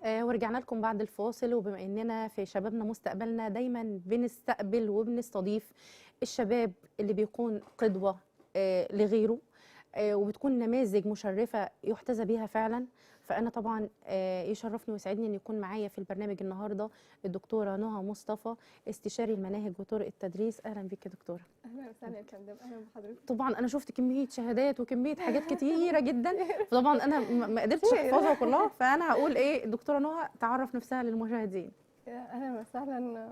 ورجعنا لكم بعد الفاصل. وبما اننا في شبابنا مستقبلنا دايما بنستقبل وبنستضيف الشباب اللي بيكون قدوة لغيره، وبتكون نماذج مشرفة يحتذى بيها فعلا. فأنا طبعا يشرفني ويسعدني أن يكون معايا في البرنامج النهاردة الدكتورة نهى مصطفى، استشاري المناهج وطرق التدريس. أهلا بك يا دكتورة. اهلا وسهلا يا فندم، اهلا بحضرتك. طبعا أنا شفت كمية شهادات وكمية حاجات كتيرة جدا، فطبعا أنا ما قدرتش أحفظها كلها، فأنا هقول إيه، الدكتورة نهى تعرف نفسها للمشاهدين. اهلا وسهلا.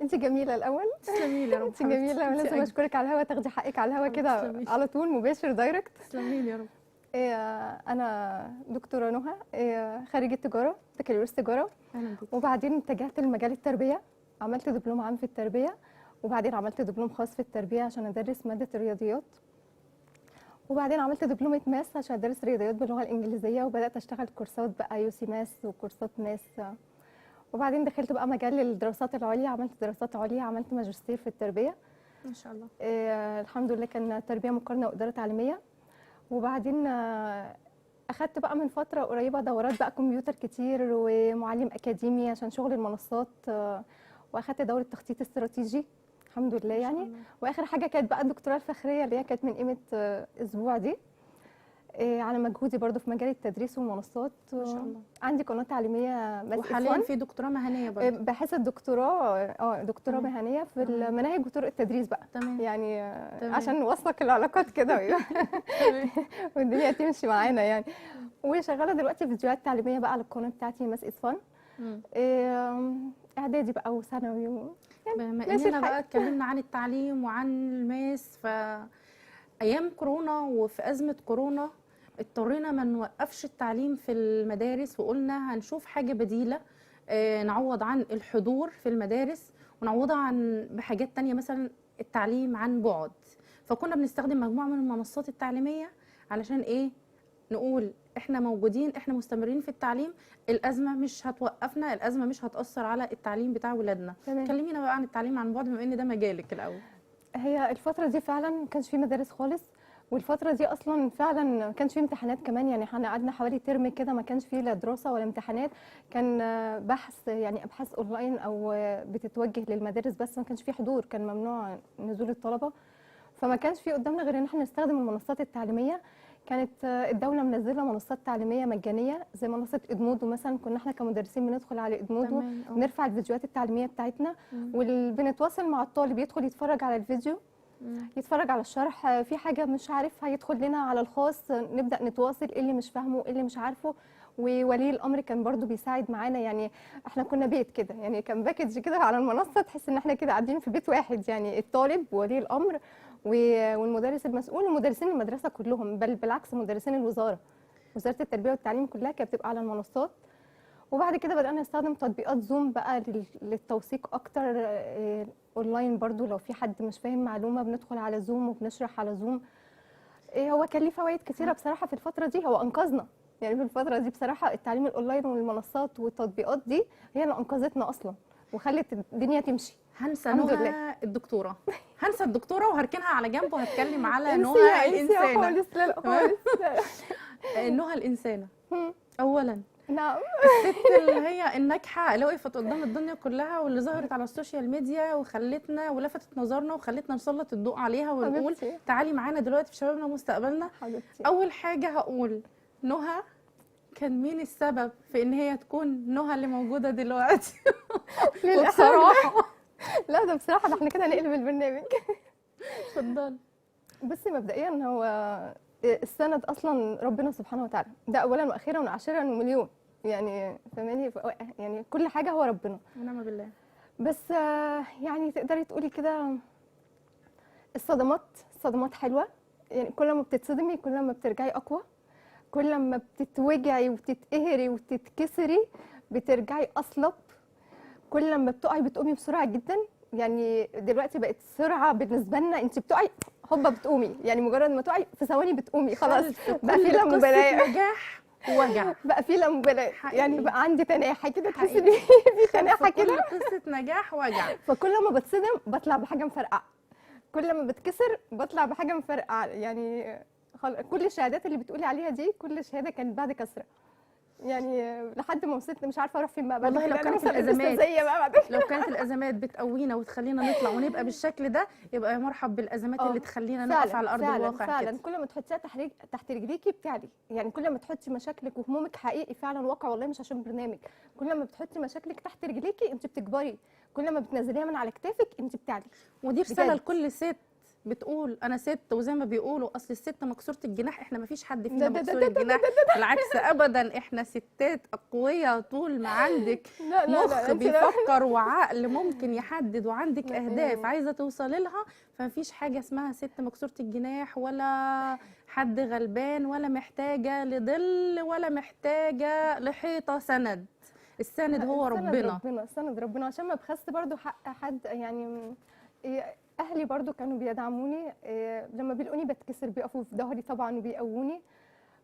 انت جميلة الاول. تسلمي لي يا رب. انت جميلة، ولازم اشكرك على الهوا، تاخدي حقك على الهوا كده على طول مباشر direct. تسلمي لي يا رب. انا دكتورة نهى، خريجة تجارة، بكالوريوس تجارة. اهلا بك. وبعدين اتجهت لمجال التربية، عملت دبلوم عام في التربية، وبعدين عملت دبلوم خاص في التربية عشان ادرس مادة الرياضيات، وبعدين عملت دبلومه math عشان ادرس رياضيات باللغة الانجليزية، وبدات اشتغل كورسات بقى UC math وكورسات math. وبعدين دخلت بقى مجال الدراسات العليا، عملت دراسات عليا، عملت ماجستير في التربية ما شاء الله. الحمد لله، كان تربيه مقارنة واداره تعليمية. وبعدين اخدت بقى من فترة قريبه دورات بقى كمبيوتر كتير ومعلم اكاديمي عشان شغل المنصات، واخدت دوره تخطيط استراتيجي الحمد لله يعني. واخر حاجة كانت بقى الدكتوراه الفخريه اللي هي كانت من قيمة اسبوع دي، على مجهودي برضو في مجال التدريس والمنصات. ما شاء الله. عندي قناة تعليمية math، وحاليا في دكتوراه مهنية برضو. بحيث الدكتوراه دكتوراه مهنية في المناهج وطرق التدريس بقى. تمام. يعني تمام. عشان نوثق العلاقات كده والدنيا تمشي معانا يعني. وشغالة دلوقتي فيديوهات تعليمية بقى على القناة بتاعتي Math is Fun، اعدادي بقى وثانوي يعني. بما اننا بقى اتكلمنا عن التعليم وعن ال math، ف ايام كورونا وفي ازمة كورونا اضطرينا ما نوقفش التعليم في المدارس، وقلنا هنشوف حاجة بديلة نعوض عن الحضور في المدارس ونعوضها عن بحاجات تانية، مثلا التعليم عن بعد. فكنا بنستخدم مجموعة من المنصات التعليمية علشان ايه، نقول احنا موجودين، احنا مستمرين في التعليم، الأزمة مش هتوقفنا، الأزمة مش هتأثر على التعليم بتاع ولادنا. كلمينا بقى عن التعليم عن بعد بما ان ده مجالك الأول. هي الفترة دي فعلا ما كانش في مدارس خالص، والفترة دي أصلا فعلا ما كانش في امتحانات كمان يعني. احنا قعدنا حوالي ترم كده ما كانش فيه لا دراسة ولا امتحانات، كان بحث يعني أبحاث أونلاين أو بتتوجه للمدارس بس، ما كانش فيه حضور، كان ممنوع نزول الطلبة. فما كانش فيه قدامنا غير إن احنا نستخدم المنصات التعليمية. كانت الدولة منزلة منصات تعليمية مجانية زي منصة إدمودو مثلا، كنا احنا كمدرسين بندخل على إدمودو نرفع الفيديوهات التعليمية بتاعتنا، وبنتواصل مع الطالب، يدخل يتفرج على الفيديو، يتفرج على الشرح، في حاجة مش عارفها يدخل لنا على الخاص، نبدأ نتواصل ايه اللي مش فاهمه ايه اللي مش عارفه. وولي الأمر كان برضو بيساعد معانا يعني. احنا كنا بيت كده يعني، كان package كده على المنصة، تحس ان احنا كده قاعدين في بيت واحد يعني، الطالب وولي الأمر والمدرس المسؤول ومدرسين المدرسة كلهم، بل بالعكس مدرسين الوزارة، وزارة التربية والتعليم كلها كانت بتبقى على المنصات. وبعد كده بدأنا نستخدم تطبيقات زوم بقى للتوثيق أكتر، أونلاين برضو لو في حد مش فاهم معلومة بندخل على زوم وبنشرح على زوم. هو كان ليه فوائد كتيرة بصراحة في الفترة دي، هو أنقذنا يعني في الفترة دي بصراحة. التعليم الأونلاين والمنصات والتطبيقات دي هي اللي أنقذتنا أصلا وخلت الدنيا تمشي. هنسى نهى الدكتورة، هنسى الدكتورة وهركنها على جنب وهتكلم على نهى الإنسانة. خالص، لا خالص. نهى الإنسانة أولا، نعم، الست اللي هي الناجحة اللي وقفت قدام الدنيا كلها واللي ظهرت على ال social media وخلتنا ولفتت نظرنا وخلتنا نسلط الضوء عليها ونقول تعالي معانا دلوقتي في شبابنا ومستقبلنا. حبيبتي. اول حاجة هقول نهى كان مين السبب في ان هي تكون نهى اللي موجودة دلوقتي؟ بصراحة لا ده بصراحة ده احنا كده نقلب البرنامج. اتفضلي. بصي مبدئيا هو السند اصلا ربنا سبحانه وتعالى، ده اولا واخيرا وعشرا ومليون يعني، فاهماني يعني، كل حاجة هو ربنا ونعم بالله. بس يعني تقدري تقولي كده الصدمات، الصدمات حلوة يعني، كل ما بتتصدمي كل ما بترجعي اقوى، كل ما بتتوجعي وتتقهري وتتكسري بترجعي اصلب، كل ما بتقعي بتقومي بسرعة جدا يعني. دلوقتي بقت سرعة بالنسبة لنا، انت بتقعي هوبا بتقومي يعني، مجرد ما تقعي في ثواني بتقومي خلاص، بقى في لا مبالاة، نجاح ووجع بقى في لا مبالاة يعني، بقى عندي تناحه كده، تحس ان في تناحه كده، قصة نجاح وجع. فكل ما بتصدم بطلع بحاجة مفرقعه، كل ما بتكسر بطلع بحاجة مفرقعه يعني. كل الشهادات اللي بتقولي عليها دي كل شهادة كانت بعد كسره يعني لحد ما وصلت مش عارفه اروح فين بقى بعد والله كده. لو أنا كانت وصلت الأزمات، للأستاذية بقى بعد كده. لو كانت الازمات بتقوينا وتخلينا نطلع ونبقى بالشكل ده، يبقى يا مرحب بالازمات اللي تخلينا نقف فعلا على ارض فعلا الواقع فعلا كده. كل ما تحطيها تحت رجليكي بتعلي. يعني كل ما تحطي مشاكلك وهمومك حقيقي فعلا واقع، والله مش عشان برنامج، كل ما بتحطي مشاكلك تحت رجليكي انت بتكبري، كل ما بتنزليها من على كتافك انت بتعلي. ودي رسالة بجد. لكل ست بتقول انا ست، وزي ما بيقولوا اصل الست مكسورة الجناح، احنا ما فيش حد فينا ده ده مكسور ده ده الجناح، بالعكس ابدا، احنا ستات اقوياء. طول ما عندك لا لا مخ لا انت لا. بيفكر وعقل ممكن يحدد وعندك لا، اهداف إيه. عايزه توصلي لها، فمفيش حاجة اسمها ست مكسورة الجناح ولا حد غلبان ولا محتاجه لظل ولا محتاجه لحيطه سند. السند هو سند ربنا. ربنا، سند ربنا. عشان ما بخس برضو حق حد يعني، اهلي برضو كانوا بيدعموني، لما بيلاقوني بتكسر بيقفوا في ظهري طبعا وبيقووني.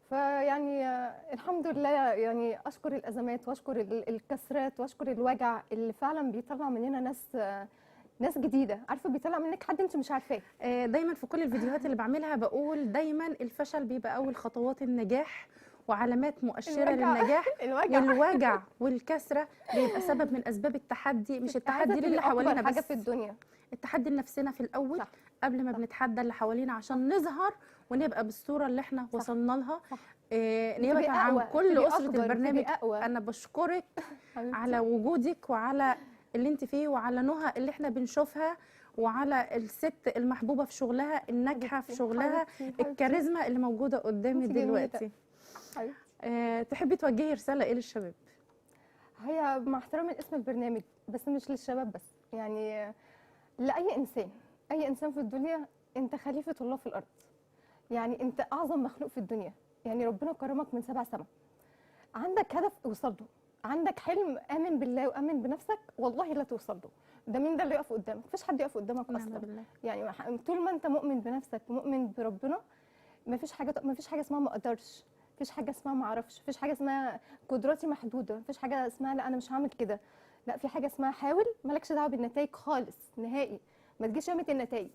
فيعني الحمد لله، يعني اشكر الازمات واشكر الكسرات واشكر الوجع اللي فعلا بيطلع مننا ناس جديدة، عارفه بيطلع منك حد انت مش عارفاه. دايما في كل الفيديوهات اللي بعملها بقول دايما الفشل بيبقى اول خطوات النجاح وعلامات مؤشره الوجع. للنجاح، الوجع والوجع والكسرة بيبقى سبب من اسباب التحدي، مش عايزة التحدي تبقي للي أكبر حوالينا حاجة بس، في الدنيا، التحدي لنفسنا في الاول صح. قبل ما صح. بنتحدى اللي حوالينا عشان نظهر ونبقى بالصورة اللي احنا صح. وصلنا لها. صح. نيابة تبقي عن أقوى، كل تبقي اسره أكبر، البرنامج تبقي أقوى. انا بشكرك حبيبتي. على وجودك وعلى اللي انت فيه وعلى نهى اللي احنا بنشوفها وعلى الست المحبوبة في شغلها، الناجحة في حبيبتي، شغلها، حبيبتي، حبيبتي. الكاريزما اللي موجودة قدامي انت جميلة. دلوقتي. حبيبتي. تحبي توجهي رسالة ايه للشباب؟ هي مع احترامي لاسم البرنامج بس مش للشباب بس، يعني لاي انسان، اي انسان في الدنيا، انت خليفة الله في الارض، يعني انت اعظم مخلوق في الدنيا، يعني ربنا كرمك من 7 سما، عندك هدف اوصل له، عندك حلم امن بالله وامن بنفسك والله لا توصل له. ده مين ده اللي يقف قدامك؟ مفيش حد يقف قدامك نعم اصلا. بالله. يعني طول ما انت مؤمن بنفسك ومؤمن بربنا، مفيش حاجة، مفيش حاجة اسمها ما اقدرش، مفيش حاجة اسمها ما اعرفش، مفيش حاجة اسمها قدراتي محدودة، مفيش حاجة اسمها لا انا مش هعمل كده، لا في حاجة اسمها حاول، مالكش دعوه بالنتائج خالص نهائي، ما تجيش يومة النتائج.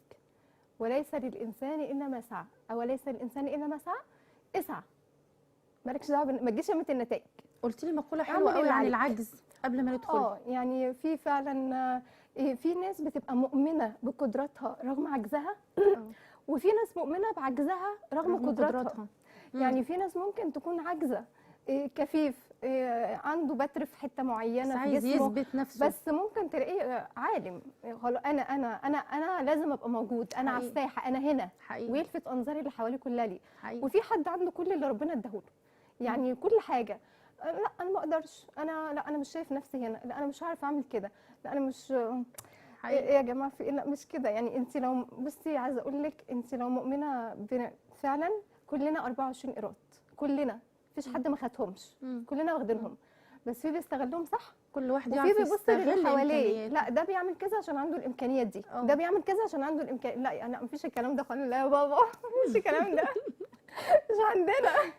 وليس للانسان الا ما سعى، او ليس للانسان الا ما سعى، اسعى، مالكش دعوه ما تجيش يومة النتائج. قلت لي مقولة اعمل حلوة قوي اللي عن عليك. العجز قبل ما ندخل. يعني في فعلا، في ناس بتبقى مؤمنة بقدراتها رغم عجزها، وفي ناس مؤمنة بعجزها رغم قدراتها. يعني في ناس ممكن تكون عاجزه، كفيف، عنده بتر في حتة بس معينة في عايز جسمه، يثبت نفسه. بس ممكن تلاقيه عالم، خلاص انا انا انا انا لازم ابقى موجود، انا على حقيقي. الساحة، انا هنا، حقيقي. ويلفت انظاري اللي حواليه كلها ليه. حقيقي. وفي حد عنده كل اللي ربنا اداهوله، يعني كل حاجة، لا انا ما اقدرش، انا لا انا مش شايف نفسي هنا، لا انا مش عارف اعمل كده، لا انا مش حقيقي. ايه يا جماعة في إيه؟ لا مش كده. يعني انت لو بصي، عايزه اقول لك انت لو مؤمنة فعلا، كلنا 24 قيراط، كلنا مفيش حد ما خدهمش، كلنا واخدينهم، بس في بيستغلهم صح، كل واحد وفي يعرف بيبص يستغل للي حواليه، إمكانياته. لا ده بيعمل كذا عشان عنده الامكانيات دي، ده بيعمل كذا عشان عنده الامكانيات، لا يعني مفيش الكلام ده خالص، لا يا بابا مفيش الكلام ده، مش عندنا،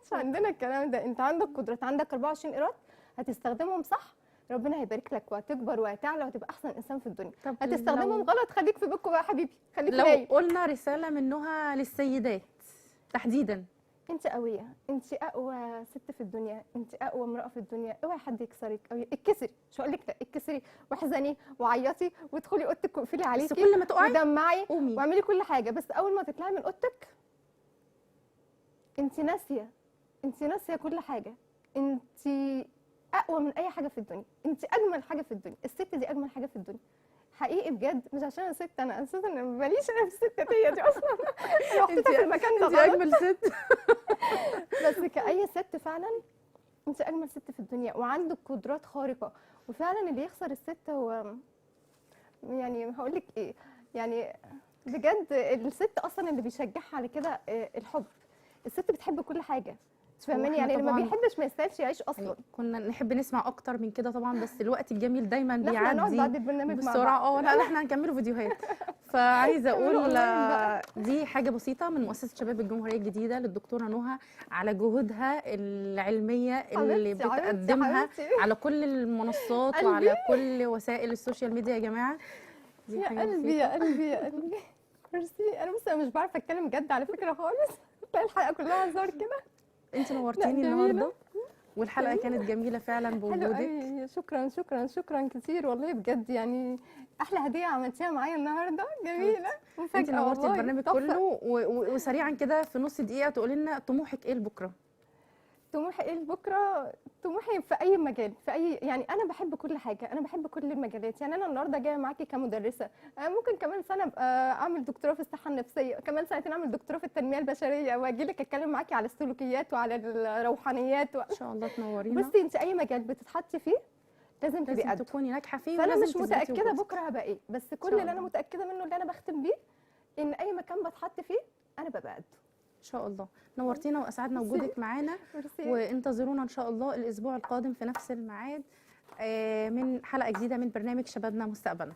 مش عندنا الكلام ده. انت عندك قدرات، عندك 24 قيراط، هتستخدمهم صح ربنا هيبارك لك وهتكبر وهتعلى وهتبقى احسن انسان في الدنيا. طب هتستخدمهم غلط خليك في بيتكم بقى يا حبيبي، خليك لو نايم. قلنا رسالة من نهى للسيدات تحديدا. انت قوية، انت اقوى ست في الدنيا، انت اقوى امراة في الدنيا، اوعي حد يكسرك او اتكسري، مش هقول لك لا، اتكسري واحزني وعيطي وادخلي اوضتك واقفلي عليكي، بس كل ما تقعي ودمعي قومي واعملي كل حاجة، بس اول ما تطلعي من اوضتك انت ناسيه، انت ناسيه كل حاجة، انت اقوى من اي حاجة في الدنيا، انت اجمل حاجة في الدنيا، الست دي اجمل حاجة في الدنيا حقيقي بجد. مش عشان انا ست، انا اساسا ماليش انا في الست دي اصلا، انا محطوطة في المكان ده انت غلط. اجمل ست. بس كأي ست فعلا انت اجمل ست في الدنيا وعندك قدرات خارقة، وفعلا اللي يخسر الست هو يعني هقول لك ايه، يعني بجد الست اصلا اللي بيشجعها على كده الحب، الست بتحب كل حاجة، مش فاهماني؟ يعني اللي ما بيحبش ما يستاهلش يعيش اصلا. يعني كنا نحب نسمع اكتر من كده طبعا، بس الوقت الجميل دايما لا احنا هنقعد بيعدي بعد البرنامج مع بسرعة. بعض. لا احنا هنكمله فيديوهات. فعايزه اقول أونلاين دي حاجة بسيطة من مؤسسة شباب الجمهورية الجديدة للدكتوره نهى على جهودها العلمية اللي حبيبتي، حبيبتي، بتقدمها حبيبتي. على كل المنصات قلبي. وعلى كل وسائل ال social media يا جماعة. دي يا حاجة قلبي بسيطة. يا قلبي يا قلبي، ميرسي. انا بس مش بعرف اتكلم جد على فكرة خالص، تلاقي الحلقة كلها هزار كده. انت نورتيني جميلة. النهارده، والحلقة كانت جميلة فعلا حلو بوجودك. قوي، شكرا شكرا شكرا كتير والله بجد، يعني احلى هديه عملتيها معايا النهارده، جميلة انت مفاجاة نورتي والله، البرنامج تحفة. كله. وسريعا كده في نص دقيقة تقولي لنا طموحك ايه لبكرة؟ طموحي ايه لبكرة؟ طموحي في اي مجال، في اي يعني انا بحب كل حاجة، انا بحب كل المجالات. يعني انا النهارده جاية معاكي كمدرسه، أنا ممكن كمان سنة ابقى اعمل دكتوراه في الصحة النفسية، كمان سنتين اعمل دكتوراه في التنمية البشرية، واجي لك اتكلم معاكي على السلوكيات وعلى الروحانيات ان شاء الله تنورينا. بصي انت اي مجال بتتحطي فيه لازم تبقي لازم قده. تكوني ناجحة فيه، فانا ولازم مش تثبتي متاكدة وجودك. بكره هبقى ايه، بس كل شاء اللي انا الله. متاكدة منه اللي انا بختم بيه ان اي مكان بتحط فيه انا ببقى قده. ان شاء الله نورتينا واسعدنا وجودك معانا. ميرسي. وانتظرونا ان شاء الله الاسبوع القادم في نفس الميعاد من حلقة جديدة من برنامج شبابنا مستقبلنا.